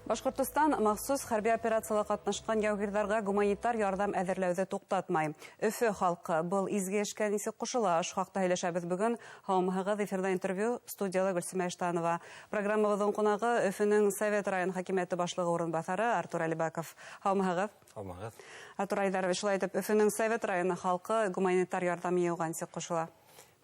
Башҡортостан махсус хәрби операцияла ҡатнашҡан яугирҙарға гуманитар ярҙам әҙерләүҙе туҡтатмай. Өфө халҡы был изге эшкә нисек ҡушыла? Ошо хаҡта һөйләшәбеҙ бөгөн. Һаумыһығыҙ, эфирҙа интервью, студияла Гөлсимә Иштанова. Программабыҙҙың ҡунағы Өфөнөң Совет район хакимиәте башлығы урынбаҫары Артур Әлибәков. Һаумыһығыҙ. Һаумыһығыҙ. Артур Айдарович, шулай итеп, Өфөнөң Совет районы халҡы гуманитар ярҙам йыйыуға нисек ҡушыла?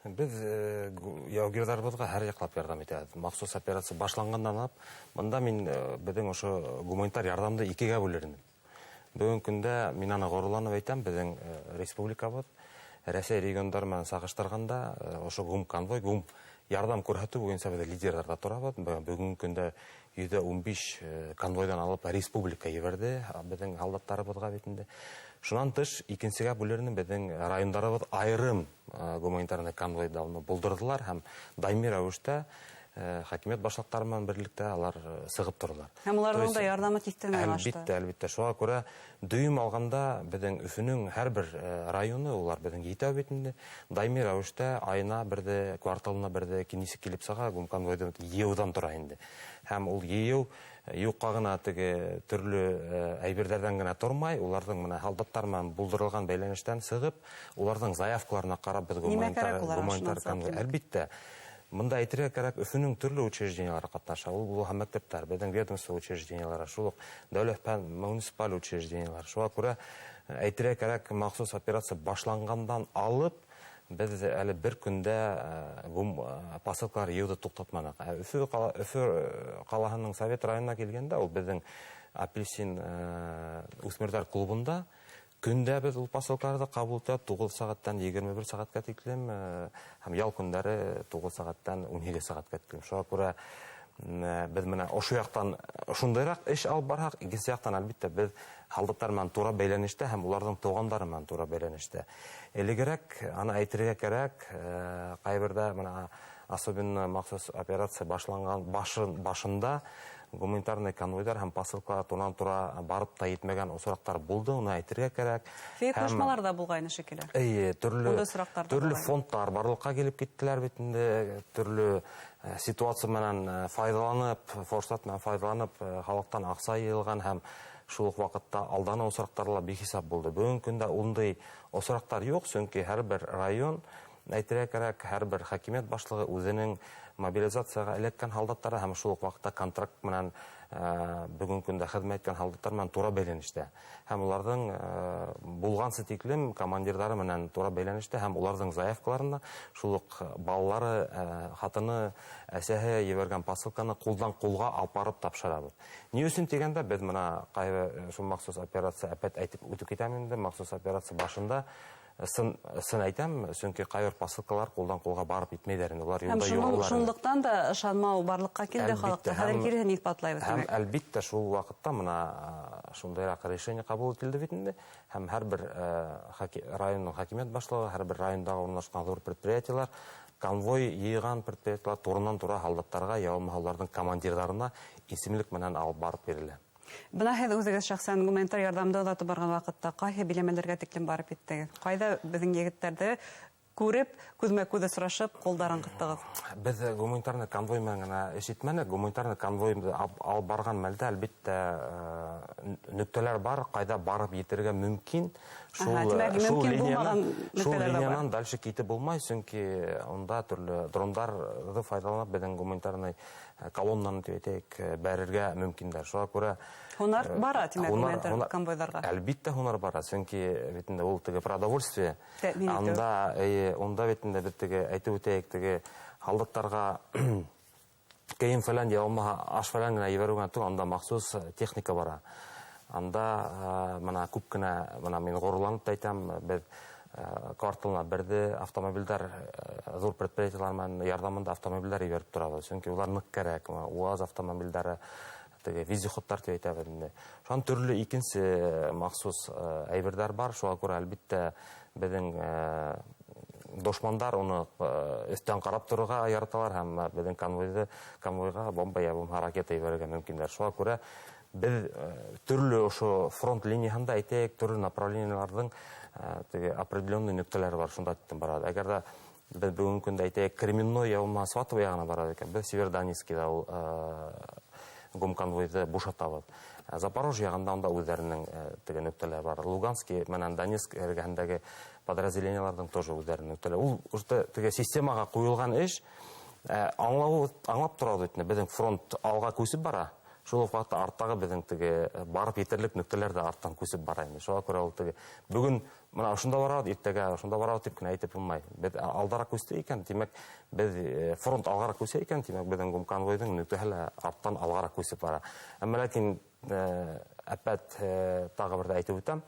Беҙ яугирҙарыбыҙға һәр яҡлап ярҙам итәбеҙ. Махсус операция башланғандан алып, бында мин беҙҙең ошо гуманитар ярҙамды икегә бүлер инем. Бөгөнгө көндә мин аны ғорурланып әйтәм, беҙҙең республикабыҙ Рәсәй региондары менән сағыштырғанда ошо гум конвой, гум ярҙам күрһәтеү буйынса беҙ лидерҙарҙа торабыҙ. Бөгөнгө көндә 115 конвойҙан алып республика ебәрҙе беҙҙең һалдаттарыбыҙға бит инде. Шунан тыш икенсегә бүлер инем, беҙҙең райондарыбыҙ айырым гуманитарный конвой давно булдырҙылар һәм даими рәүештә хакимиәт башлыҡтары менән берлектә алар сығып торҙолар. Һәм уларҙың да ярҙамы тиҫтән ашты. Әлбиттә, әлбиттә. Шуға күрә дөйөм алғанда беҙҙең Өфөнөң һәр бер районы, улар беҙҙең етәү бит инде, даими рәүештә айына берҙе, кварталына берҙе нисек килеп сыға, гум конвойҙы йыйыуҙан тора инде. Һәм ул йыйыу юҡҡа ғына теге төрлө әйберҙәрҙән генә тормай, уларҙың менә һалдаттар менән булдырылған бәйләнештән сығып, уларҙың заявкаларына ҡарап беҙ Нимә кәрәк уларға гуманитар шунан сығып конвой. килеп? Әлбиттә, бында әйтергә кәрәк, Өфөнөң төрлө учреждениелары ҡатнаша. Ул булһа мәктәптәр, беҙҙең ведомство учреждениелары, шул уҡ дәүләт фән муниципаль учреждениелар. Шуға күрә әйтергә кәрәк, махсус операция башланғандан алып беҙ әле бер көндә гум посылкалар йыйыуҙы туҡтатманыҡ. Өфө ҡалаһының Совет районына килгәндә, ул беҙҙең Апельсин үҫмерҙәр клубында көндә беҙ ул посылкаларҙы ҡабул итә туғыҙ сәғәттән егерме бер сәғәткә тиклем һәм ял көндәре туғыҙ сәғәттән ун һигеҙ сәғәткә тиклем. Шуға күрә беҙ менә ошо яҡтан шундайыраҡ эш алып барһаҡ, икенсе яҡтан әлбиттә беҙ һалдаттар менән тура бәйләнештә һәм уларҙың туғандары менән тура бәйләнештә. Элегерәк аны әйтергә кәрәк, ҡайберҙә бына особенно махсус операция башланған башында гуманитарный конвойҙар һәм посылкалар туранан-тура барып та етмәгән осраҡтар булды, уны әйтергә кәрәк. Фейк Һәм ойошмалар ҙа булғайны шикелле. Эйе, Ундай осраҡтар ҙа төрлө булғайны. фондтар барлыҡҡа килеп киттеләр бит инде, төрлө ситуация менән файҙаланып, форсат менән файҙаланып, халыҡтан аҡса йыйылған һәм шул уҡ ваҡытта алданыу осраҡтары ла бихисап булды. Бөгөнгө көндә ундай осраҡтар юҡ, сөнки һәр бер район, әйтергә кәрәк, һәр бер хакимиәт башлығы үҙенең мобилизацияға эләккән һалдаттары һәм шул уҡ ваҡытта контракт менән бөгөнгө көндә хеҙмәт иткән һалдаттар менән тура бәйләнештә. Һәм уларҙың булғансы тиклем командирҙары менән тура бәйләнештә һәм уларҙың заявкаларында шул уҡ балалары, хатыны, әсәһе ебәргән посылканы ҡулдан ҡулға апарып тапшырабыҙ. Ни өсөн тигәндә, беҙ бына ҡайһы шул махсус операция әпәт әйтеп үтеп китәм инде, махсус операция башында сын әйтәм, сөнки ҡайбер посылкалар ҡулдан ҡулға барып етмәйҙәр инде, улар Һәм юлда юғалалар инде. шунлыҡтан да ышанмау барлыҡҡа килде Әлбиттә, халыҡта. Хәҙер киреһен иҫбатлайбыҙ, һәм тимәк. әлбиттә шул ваҡытта бына шундайыраҡ решение ҡабул ителде бит инде. Һәм һәр бер районның хакимиәт башлығы, һәр бер райондағы урынлашҡан ҙур предприятиелар, конвой йыйған предприятиелар туранан-тура һалдаттарға, я булмаһа уларҙың командирҙарына исемлек менән алып барып бирелә. Бына һеҙ үҙегеҙ шәхсән гуманитар ярҙамды оҙатып барған ваҡытта ҡайһы биләмәләргә тиклем барып еттегеҙ? Ҡайҙа беҙҙең егеттәрҙе күреп, күҙмә-күҙ осрашып, ҡулдарын ҡыҫтығыҙ? Беҙ гуманитарный конвой менән генә эш итмәнек. Гуманитарный конвой алып барған мәлдә, әлбиттә, нөктәләр бар, ҡайҙа барып етергә мөмкин. Аһа, тимәк, мөмкин булмаған Шул нөктәләр дә бар. линиянан дальше китеп булмай, сөнки унда төрлө дрондарҙы файҙаланып беҙҙең гуманитарный колоннаны тип әйтәйек, бәрергә мөмкиндәр. Шуға күрә Һунар бара, тимәк, гуманитар конвойҙарға. Әлбиттә һунар бара, сөнки бит инде ул теге продовольствие. Тәьмин итеү. Анда, эйе, унда бит инде беҙ теге әйтеп үтәйек, теге һалдаттарға кейем фәлән я булмаһа аш фәлән генә ебәреү генә түгел, анда махсус техника бара. Анда бына күп кенә, бына мин ғорурланып та әйтәм, беҙ кварталына берҙе автомобилдәр, ҙур предприятиелар менән ярҙамында автомобилдәр ебәреп торабыҙ, сөнки улар ныҡ кәрәк. Бына УАЗ автомобилдәре, теге вездеходтар тип әйтәбеҙ инде. Шунан төрлө икенсе махсус әйберҙәр бар. Шуға күрә әлбиттә беҙҙең дошмандар уны өҫтән ҡарап торорға яраталар һәм беҙҙең конвойға бомба я булмаһа ракета ебәрергә мөмкиндәр. Шуға күрә беҙ төрлө ошо фронт линияһында әйтәйек, төрлө направлениеларҙың теге определенный нөктәләре бар, шунда тиклем бара. Әгәр ҙә беҙ бөгөнгө көндә әйтәйек, Кременной я булмаһа Сватово яғына бара икән, беҙ Северодонецкиҙа ул гумконвойҙы бушатабыҙ. Запорожье яғында унда үҙҙәренең теге нөктәләре бар. Луганский менән Донецк эргәһендәге подразделениеларҙың тоже үҙҙәренең нөктәләре. Ул уже теге системаға ҡуйылған эш, аңлап торабыҙ бит, беҙҙең фронт алға күсеп бара. Шул уҡ ваҡытта арттағы беҙҙең теге барып етерлек нөктәләр ҙә арттан күсеп бара инде. Шуға күрә ул теге бөгөн бына ошонда барабыҙ, иртәгә ошонда барабыҙ тип кенә әйтеп булмай. Беҙ алдараҡ күсте икән, тимәк, беҙ фронт алғараҡ күсә икән, тимәк, беҙҙең гумконвойҙың нөктәһе лә арттан алғараҡ күсеп бара. Әммә ләкин әпәт тағы бер ҙә әйтеп үтәм,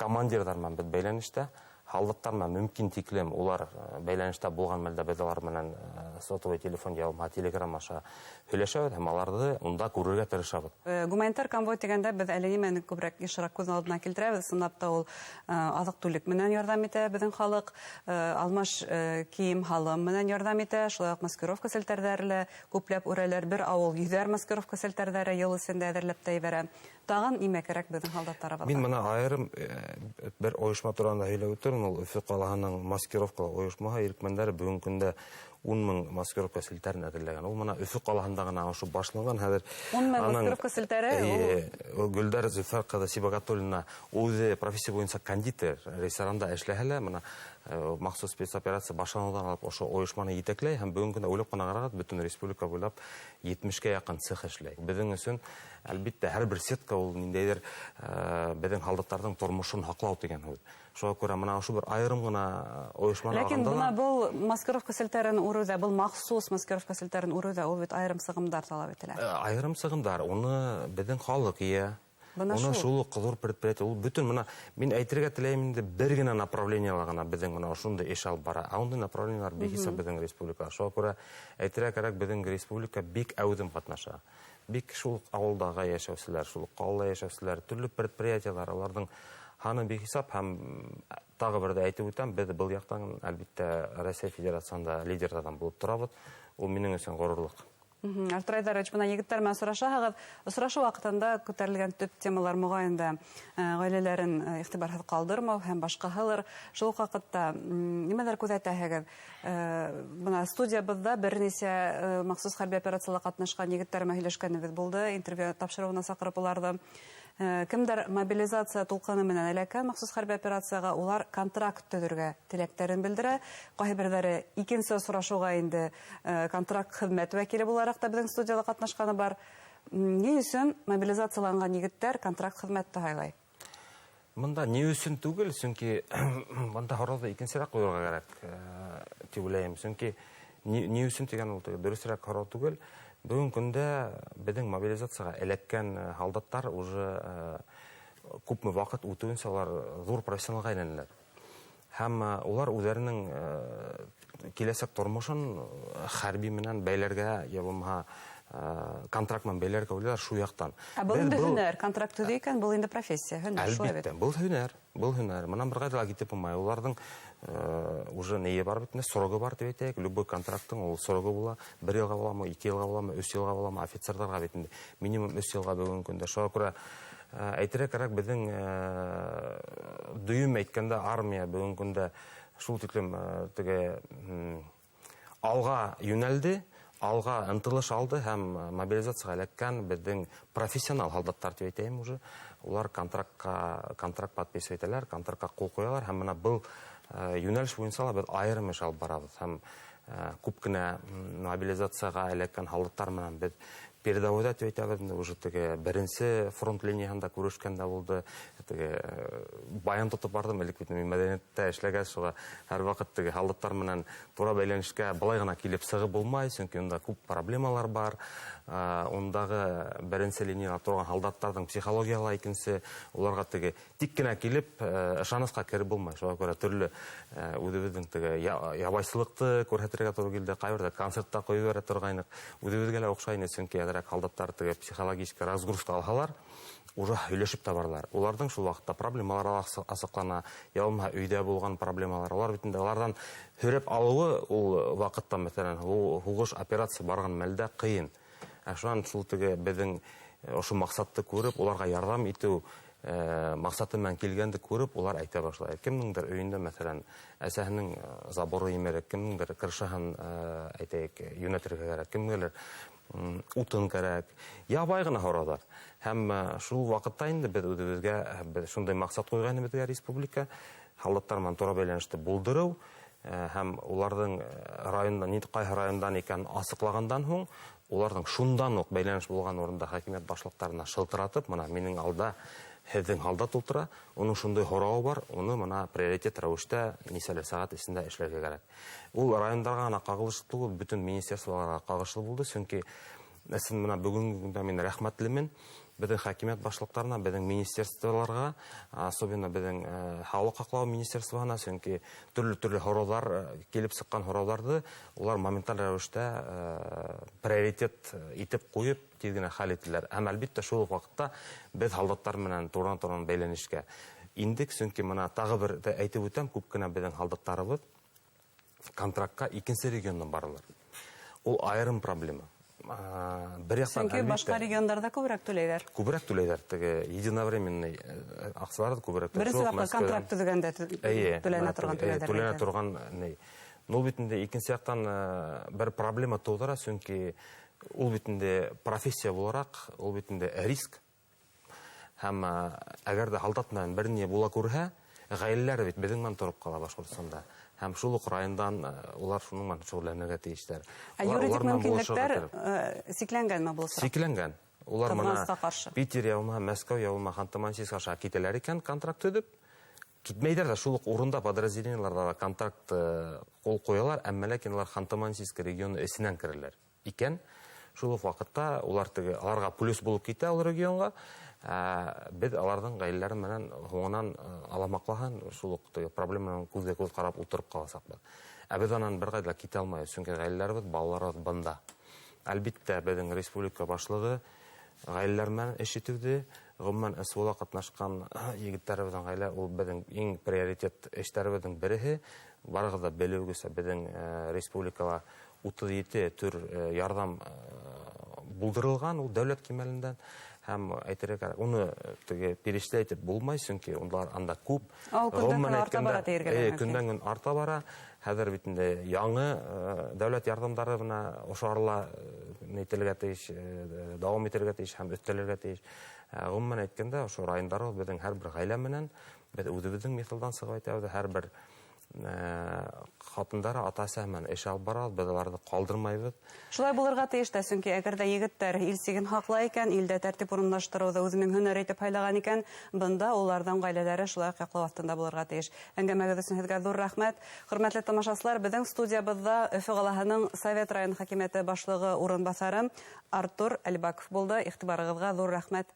командирҙар менән беҙ бәйләнештә, һалдаттар менән мөмкин тиклем улар бәйләнештә булған мәлдә беҙ улар менән сотовый телефон я булмаһа телеграм аша һөйләшәбеҙ һәм аларҙы унда күрергә тырышабыҙ. Гуманитар конвой тигәндә беҙ әле нимәне күберәк йышыраҡ күҙ алдына килтерәбеҙ? Ысынлап та ул аҙыҡ-түлек менән ярҙам итә беҙҙең халыҡ, алмаш кейем-һалым менән ярҙам итә, шулай уҡ маскировка селтәрҙәре лә күпләп үрәләр. Бер ауыл йөҙәр маскировка селтәрҙәре йыл эсендә әҙерләп тә ебәрә. Тағын нимә кәрәк беҙҙең һалдаттарыбыҙға? Мин бына айырым бер ойошма тураһында һөйләп үтермен. Ул Өфө ҡалаһының маскировкалау ойошмаһы ирекмәндәре бөгөнгө көндә 10 мең маскировка селтәрен әҙерләгән. Ул бына Өфө ҡалаһында ғына ошо башланған. Хәҙер 10 мең аның, маскировка селтәре, ул ул Гөлдәр Зөфәр ҡыҙы Сибагатуллина үҙе профессия буйынса кондитер, ресторанда эшләһә лә, бына махсус спецоперация башланыуҙан алып ошо ойошманы етәкләй һәм бөгөнгө көндә уйлап ҡына ҡарағыҙ, бөтөн республика буйлап 70-кә яҡын цех эшләй. Беҙҙең өсөн, әлбиттә, һәр бер сетка ул ниндәйҙер беҙҙең һалдаттарҙың тормошон һаҡлау тигән һүҙ. Шуға күрә бына ошо бер айырым ғына ойошманы Ләкин алғанда бына ла был маскировка селтәрен үреүҙә, был махсус маскировка селтәрен үреүҙә ул бит айырым сығымдар талап ителә. Айырым сығымдар, уны беҙҙең халыҡ йыя. Бына Уны шул. шул уҡ ҙур предприятие, ул бөтөн бына мин әйтергә теләйем инде, бер генә направлениела ғына беҙҙең бына ошондай эш алып бара. Ә ундай направлениелар бихисап беҙҙең республикала. Шуға күрә әйтергә кәрәк, беҙҙең республика бик әүҙем ҡатнаша. Бик шул уҡ ауылдағы йәшәүселәр, шул уҡ ҡалала йәшәүселәр, төрлө предприятиелар, уларҙың һаны бихисап. Һәм тағы бер дә әйтеп үтәм, беҙ был яҡтан, әлбиттә, Рәсәй Федерацияһында лидерҙарҙан булып торабыҙ. Ул минең өсөн ғорурлыҡ. Артур Айдарович, бына егеттәр менән осрашаһығыҙ, осрашыу ваҡытында күтәрелгән төп темалар моғайын да ғаиләләрен иғтибарһыҙ ҡалдырмау һәм башҡаһылыр. Шул уҡ ваҡытта нимәләр күҙәтәһегеҙ? Бына студиябыҙҙа бер нисә махсус хәрби операцияла ҡатнашҡан егеттәр менән һөйләшкәнебеҙ булды, интервью тапшырыуына саҡырып уларҙы. Кемдәр мобилизация тулҡыны менән эләккән махсус хәрби операцияға, улар контракт төҙөргә теләктәрен белдерә. Ҡайһы берҙәре икенсе осрашыуға инде контракт хеҙмәт вәкиле булараҡ та беҙҙең студияла ҡатнашҡаны бар. Ни өсөн мобилизацияланған егеттәр контракт хеҙмәтте һайлай? Бында ни өсөн түгел, сөнки бында һорауҙы икенсерәк ҡуйырға кәрәк, тип уйлайым. Сөнки ни өсөн тигән ул теге дөрөҫөрәк һорау түгел. Бөгөнгө көндә беҙҙең мобилизацияға эләккән һалдаттар уже күпме ваҡыт үтеүенсә улар ҙур профессионалға әйләнәләр. Һәм улар үҙҙәренең киләсәк тормошон хәрби менән бәйләргә, я булмаһа контракт менән бәйләргә уйлайҙар шул яҡтан. Ә был Беҙ инде был һөнәр, контракт төҙөй икән, был инде профессия, һөнәр, шулай бит. Әлбиттә, был һөнәр, был һөнәр. Бынан бер ҡайҙа ла китеп булмай. Уларҙың уже нейе бар бит, срогы бар тип әйтәйек. Любой контракттың ул срогы була. Бер йылға буламы, ике йылға буламы, өс йылға буламы, офицерҙарға бит инде минимум өс йылға бөгөнгө көндә. Шуға күрә әйтергә кәрәк, беҙҙең дөйөм әйткәндә армия бөгөнгө көндә шул тиклем теге алға йүнәлде, алға ынтылыш алды һәм мобилизацияға эләккән беҙҙең профессионал һалдаттар тип әйтәйем уже. Улар контракт подписывать итәләр, контрактка ҡул ҡуялар һәм бына был йүнәлеш буйынса ла беҙ айырым эш алып барабыҙ. Һәм күп кенә мобилизацияға эләккән һалдаттар менән беҙ передовойҙа тип әйтәбеҙ инде, уже теге беренсе фронт линияһында күрешкән дә булды. Теге баян тотоп барҙым, элек бит мин мәҙәниәттә эшләгәс, шуға һәр ваҡыт теге һалдаттар менән тура бәйләнешкә былай ғына килеп сығып булмай, сөнки унда күп проблемалар бар. Ундағы беренсе линияла торған һалдаттарҙың психологияһы ла икенсе, уларға теге тик кенә килеп ышанысҡа кереп булмай. Шуға күрә төрлө үҙебеҙҙең теге ябайсылыҡты күрһәтергә тура килде, ҡайһы берҙә концертта ҡуйып ебәрә торғайныҡ. Үҙебеҙгә лә оҡшай ине, сөнки әҙерәк һалдаттар теге психологический разгрузка алһалар, уже һөйләшеп тә баралар. Уларҙың шул ваҡытта проблемалары асыҡлана, я булмаһа өйҙә булған проблемалар. Улар бит инде уларҙан һөрәп алыуы ул ваҡытта, мәҫәлән, һуғыш операция барған мәлдә ҡыйын. Ә шунан шул теге беҙҙең ошо маҡсатты күреп, уларға ярҙам итеү маҡсаты менән килгәнде күреп, улар әйтә башлай. Кемдеңдер өйөндә, мәҫәлән, әсәһенең заборы емерек, кемдеңдер крышаһын, әйтәйек, йүнәтергә кәрәк, кемгәлер Утын кәрәк. Ябай ғына һорауҙар. Һәм шул ваҡытта инде беҙ үҙебеҙгә беҙ шундай маҡсат ҡуйғайны беҙгә республика һалдаттар менән тура бәйләнеште булдырыу һәм уларҙың районда ни ҡайһы райондан икәнен асыҡлағандан һуң уларҙың шундан уҡ бәйләнеш булған урында хакимиәт башлыҡтарына шылтыратып, мына минең алда һеҙҙең һалдат ултыра, уның шундай һорауы бар, уны мына приоритет рәүештә нисәлер сәғәт эсендә эшләргә кәрәк. Ул райондарға ғына ҡағылышлы түгел, бөтөн министерстволарға ҡағылышлы булды, сөнки мәсәлән, мына бөгөнгө көндә мин рәхмәтлемен беҙҙең хакимиәт башлыҡтарына, беҙҙең министерстволарға, особенно беҙҙең һаулыҡ һаҡлау министерствоһына, сөнки төрлө-төрлө һорауҙар килеп сыҡҡан һорауҙарҙы улар моменталь рәүештә приоритет итеп ҡуйып тиҙ генә хәл иттеләр. Һәм әлбиттә шул уҡ ваҡытта беҙ һалдаттар менән туран-туран бәйләнешкә индек, сөнки мына тағы бер ҙә әйтеп үтәм, күп кенә беҙҙең һалдаттарыбыҙ контрактҡа икенсе региондан баралар. Ул айырым проблема. Бер яҡтан, Сөнки әлбиттә, башҡа региондарҙа күберәк түләйҙәр. Күберәк түләйҙәр, теге единовременный аҡсалар ҙа күберәк түләй. Беренсе Шул уҡ ваҡытта Мәскәүҙән. контракт төҙөгәндә Эйе, түләнә торған түләүҙәр түләнә әйтә. торған ни. Ул бит инде икенсе яҡтан бер проблема тыуҙыра, сөнки ул бит инде профессия булараҡ, ул бит инде риск. Һәм әгәр ҙә һалдат менән бер ни була күрһә, ғаиләләр бит беҙҙең менән тороп ҡала Башҡортостанда. Һәм шул уҡ райондан улар шуның менән шөғөлләнергә тейештәр. Ә Улар юридик улар менән булышырға мөмкинлектәр, кәрәк. сикләнгәнме был осраҡ? Сикләнгән. Улар мына Ҡыҙғанысҡа ҡаршы. Питер я булмаһа, Мәскәү я булмаһа, Ханты-Мансийск аша китәләр икән контракт төҙөп, китмәйҙәр ҙә, шул уҡ урында подразделениеларҙа ла контракт ҡул ҡуялар, әммә ләкин улар Ханты-Мансийск регионы эсенән керәләр икән. Шул уҡ ваҡытта улар теге аларға плюс булып китә ул регионға. Беҙ аларҙың ғаиләләре менән һуңынан аламаҡлаһын, шул уҡ теге проблема менән күҙгә күҙ ҡарап ултырып ҡаласаҡбыҙ. Ә беҙ анан бер ҡайҙа ла китә алмайбыҙ, сөнки ғаиләләребеҙ, балаларыбыҙ бында. Әлбиттә, беҙҙең республика башлығы ғаиләләр менән эш итеүҙе, ғөмүмән СВО-ла ҡатнашҡан егеттәребеҙҙең ғаилә, ул беҙҙең иң приоритет эштәребеҙҙең береһе. Барығыҙ ҙа белеүегеҙсә, беҙҙең республикала 37 төр ярҙам булдырылған ул дәүләт кимәлендән. Һәм әйтергә кәрәк, уны теге перечислять итеп булмай, сөнки улар анда күп. Ал көндән Ғөмүмән көн арта әйткәндә, бара тиергә мөмкин. көндән көн арта бара. Хәҙер бит инде яңы дәүләт ярҙамдары бына ошо арала нәйтелергә тейеш, дауам итергә тейеш һәм өҫтәлергә тейеш. Ғөмүмән әйткәндә, ошо райондар ул беҙҙең һәр бер ғаилә менән, беҙ үҙебеҙҙең миҫалдан сығып әйтәбеҙ, һәр бер ҡатындары ата-әсә менән эш алып барабыҙ, беҙ уларҙы ҡалдырмайбыҙ. Шулай булырға тейеш тә, сөнки әгәр ҙә егеттәр ил сиген һаҡлай икән, илдә тәртип урынлаштырыуҙы үҙенең һөнәре итеп һайлаған икән, бында уларҙың ғаиләләре шулай уҡ яҡлау аҫтында булырға тейеш. Әңгәмәгеҙ өсөн һеҙгә ҙур рәхмәт. Хөрмәтле тамашасылар, беҙҙең студиябыҙҙа Өфө ҡалаһының Совет район хакимиәте башлығы урынбаҫары Артур Әлбаков булды. Иғтибарығыҙға ҙур рәхмәт.